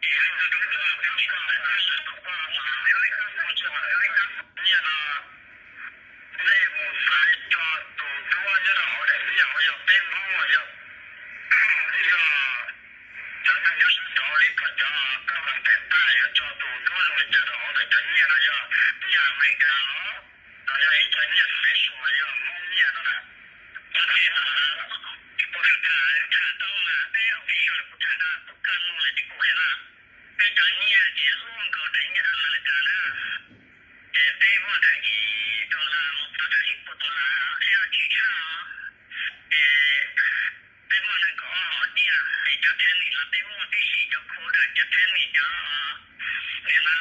Nyiaj no, nej mus xaiv tso tus duab nyob rau hauv daim nyiaj uas yog peb Hmoob uas yog, yog cov neeg nyob sab nraud li koj cov koj hais tas yuav tso tus duab zoo li cas rau hauv daim cov nyiaj no, yog nyiaj Amelikas los, los yog ib co nyiaj special uas yog Hmoob nyiaj no na. Ua ke no, kuv tham tham tau mas peb official los kuv tham no, tus kawg no lawm ces kuv qhia no. Peb cov nyiaj ces luaj nkaus daim nyiaj Amelikas na. Ces peb muaj daim ib dollar mus txog daim ib puas dollar thiab tsis tshaj os. Ces peb muaj nees nkaum ob hom nyiaj, es cov penny los peb muaj tib si, cov quarter, cov penny, cov, nim no,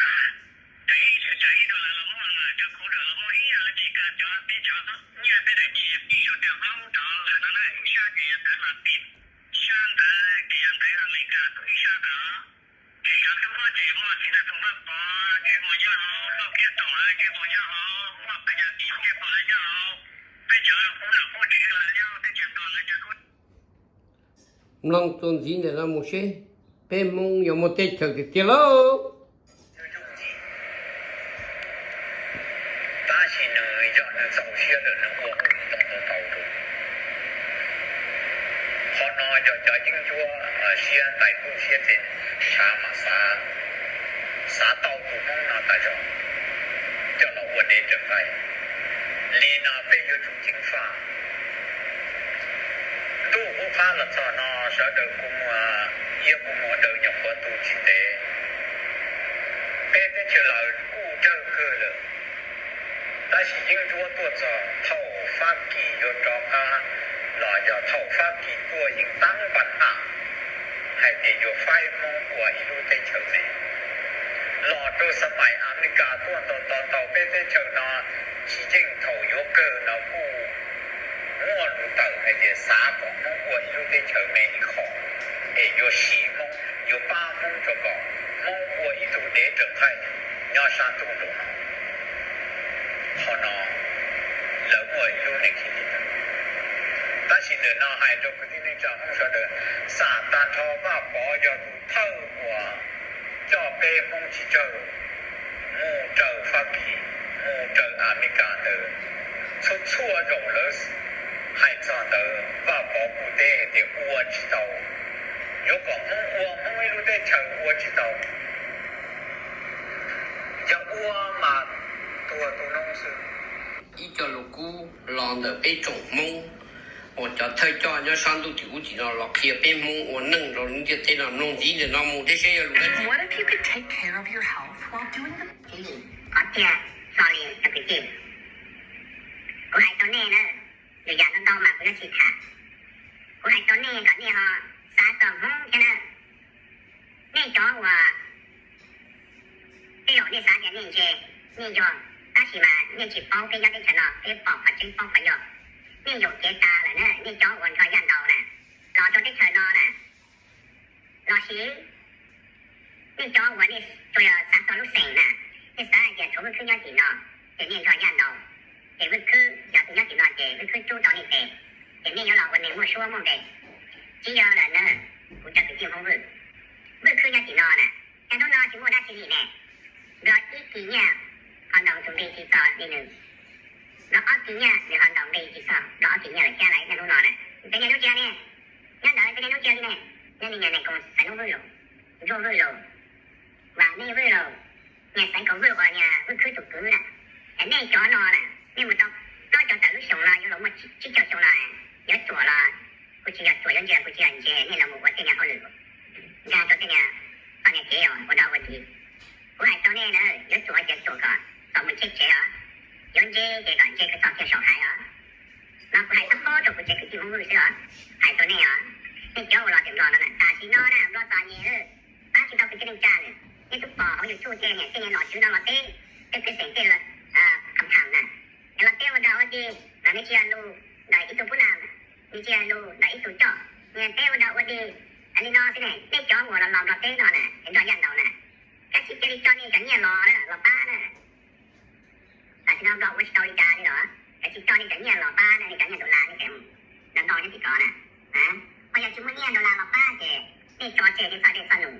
cov ib, cov ib dollar los muaj mas cov quarter los muaj ib yam li Amelikas cov, peb cov nyiaj, peb daim nyiaj yog ib zaug tias Hmoob rov lawm no na, ib sab ces yog ntawv Los Tsuas, ib sab ntawd ces yog ntawv Amelikas tus ib sab ntawd. Ces cov tub ces muaj txiv nraug Phoo Vaj Pov ntsej muag nyob hauv, Lauj Kiab Toom lawv ntsej muag nyob hauv, muaj Phas Yas Tis ntsej muag lawv nyob hauv, peb cov qub nom qub tswv lawv nyob hauv teb chaws Nplog lawv cov qub. Mloog txuas ntxiv ntawm no mus seb peb Hmoob yuav muaj teb chaws tiag tiag lauj. Tab sis nws yog nws txaus siab lawm nws ua hauj lwm tau tau tau. Qhov no yog cov yeeb ncuab siab ntais ntuj siab txeeg, xav mas xav, xav tau tus Hmoob no tas zog coj los ua dev raws nqaij. Li no peb yuav tsum ceev faj. Ntuj qub qab los txog no sawv daws kuj muaj iab kuj muaj daw nyuam qhuav tu tsis ntev. Peb teb chaws lawm kuj dawb kawg lawm, tab sis yeeb ncuab tuaj txog thaum Fab Kis yuav rov qab los yog thaum Fab Kis tuaj yeej tab npas haj hais tias yuav faib Hmoob ua ib lub teb chaws me. Los rau xab mais Amelikas tuaj ntaus ntaus ntaus peb teb chaws no, tsis yeej thaum yuav kawg no kuj muaj lus tawm hais tias xav kom Hmoob ua ib lub teb chaws me ib qho, es yuav siv Hmoob, yuav pab Hmoob rau kom Hmoob ua ib tug dev raws nqaij nyob sab ntuj nraum no. Qhov no lawv muaj ib lub neej khiv li ntawd. Tab sis ntawm no hais rau kwv tij neej tsa Hmoob sawv daws, xam tag nrho Vaj Pov yog tus thawj uas coj peb Hmoob tsis tsawg mus raws Fab Kis, mus raws Amelikas ntawd. Txhua txhua zaus lawv hais txog ntawd Vaj Pov kuj teb hais tias ua tsis tau. Yuav kom Hmoob ua Hmoob ib lub teb chaws ua tsis tau. Yog ua mas tuag tu noob xwb. Ib co lus kub los ntawm peb tsoom Hmoob uas cov thawj coj nyob sab ntuj tim ub tim no los qhia peb Hmoob ua neej rau lub ntiaj teb no, mloog ntxiv ntawm no mus thiab seb yog lus dab tsi. What if you could take care of your health while doing the Qhov tiag, sorry cov kwv tij, kuv hais rau nej na, lwm yam ntau ntau mas kuv yuav tsis tham. Kuv hais rau nej kom nej ho xav txog Hmoob thiab na. Nej cov uas, tej zaum nej xav tias nej ntse, nej yog, tab sis mas nej tsis paub peb nyob teb chaws no, peb pom qhov tseeb paub qhov yog. Nej yuam kev tas lawm na, nej cov uas nrog Yaj Ntaus na, los rau teb chaws no na, los sis nej cov uas nej tsuas yog xav txog lub xeem na, nej xav hais tias tshuav Vwj Khwb nyob tim no, ces nej nrog Yaj Ntaus, ces Vwj Khwb yog tus nyob tim no ces Vwj Khwb rub tau nej tes, ces nej yuav los ua neeg muaj suab muaj npe. Tsis yog lawm na, kuv cov kwv tij Hmoob Vwj, Vwj Khwb nyob tim no na, cas hnub no tsis muaj dab tsi li ne. Nplog ib kis nyiaj ho ntaus tus nqi tsis txog li nws. Nplog ob kis nyiaj nws ho ntaus nqi tsis txog, nplog ob kis nyiaj lawm thiab lawm hnub no na. Cov niag hnub tsis ne, nyob ntawd cov niag hnub tsis li ne, nyob li niag neeg koom xaiv Hmoob Vwj los, Ntsuag Vwj los, Vam Meej Vwj los, niag xaiv koom Vwj uas niag Vwj Khwb tus kwv na. Es nej cov no na, nej mus tau plaub caug tawm lub xyoo no yuav los muaj tsib caug xyoo no, yuav ruam los kuv tsis yog ruam, yuav ntse los kuv tsis yog ntse, nej los mus ua tej niag hauj lwm nkag rau tej niag txoj niag kev ua dog ua dig. Kuv hais rau nej na, yuav ruam ces ruam kom, kom mus ntsej tsev os, yuav ntse ces kom ntse kom txog kiag saum haiv os. No kuv hais txog pob rau kuv tsev kwv tij Hmoob Vwj xwb os, hais rau nej os. Nej cov uas los tim Nplog no na, tam sim no na Nplog txom nyem, pab tsis tau kwv tij neej tsa lawm. Nej twb pom hauv YouTube tej niam tej niag nom tswv no los teb peb pej xeem tej, kham tham na, es los teb ua dog ua dig, nws tsis yog lus ntawm ib tug pub na, nws tsis yog lus ntawm ib tug coj, nws teb ua dog ua dig li no xwb ne. Nej cov uas los los Nplog teb no na, es nrog Yaj Ntaus na, kav tsij cia li coj nej cov nyiaj los na, los pab na. Tam sim no Nplog ua tsis tau li cas li los, kav tsij coj nej cov nyiaj los pab na, nej cov nyiaj dollar nej cov ntau ntau nyob tim ko na. Ho yog tsis muaj nyiaj dollar los pab ces nej tso tseg nej txoj dej txoj num,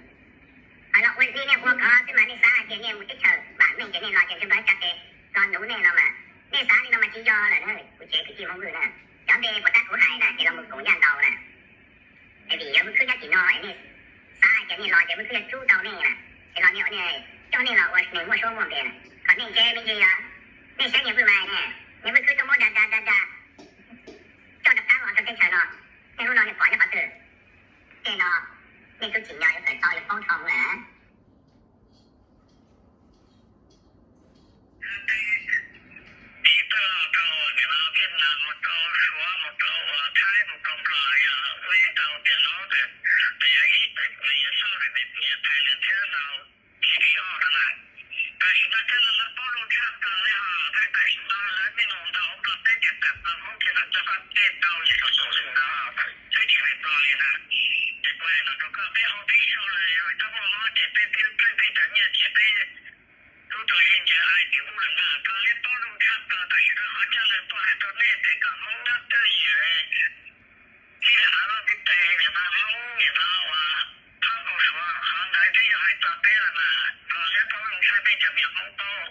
Los ua li nej ua kov xwb mas nej xav hais tias nej mus teb chaws vam meej ces nej los ces ntshe npawg Cab Tes los nuv nej no mas, nej xav li no mas tsis yog lawm na kuv tsev kwv tij Hmoob Vwj na. Cov npe puas tab kuv hais na ces los mus koom yaj ntau na. Es vim yog Vwj Khwb nyob tim no es nej xav hais tias nej los ces Vwj Khwb yuav rub tau nej na, es los nej, coj nej los ua neeg muaj suab muaj npe na. Qhov nej ntse me ntsis yog nej saib niag Vwj Mai ne, niag Vwj Khwb tuaj muab da da da da coj rov qab los rau teb chaws no, nej lub no nej pom nyob qhov twg? Tej no nej twb tsim nyog yuav tawm tau yuav paub dhau lawm. Tiv toj rau nim no Viaj Nam mus rau Suav mus rau Thaib mus rau Nplog yog ua ib tau tias no, yog ib tug yog sau nws niam thais nws thiab no, tsis li ob no na. Tam sim no coj lawv paub zoo tshaj plaws li os, tam sim no lawv nej mus ntau Nplog teb ces tawm plaws Hmoob ces lawv cov koj tej tau yus tus tus li no, twb tsis hais Nplog li na. Ces kuv hais no rau koj, peb ua peb sau lawm tau muaj mob ces peb pib pheej peb cov nyiaj ces peb tub rau yeej ncaws ai tim ub lawm na. Nplog lawv paub zoo tshaj plaws, tam sim no qhov coj lawv tuaj hais rau nej tias kom Hmoob nyob twj ywm txij av loj txij tes nim no Hmoob nim no uas thab nkaus Suav, qhov ntawd twb yog hais txog peb los mas Nplog lawv paub zoo tshaj peb cov me nyuam Hmoob paub.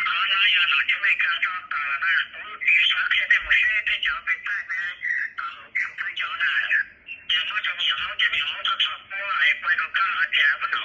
Qhov no yog nom tswv Amelikas tso tawm los na, kuv tsis xav qhia nej mus seb peb cov pes txaij ne, tom mus tseem peb cov na. Yog muab rau me nyuam Hmoob ces me nyuam Hmoob tuaj txhoj quab es pab rau koj hais tias muab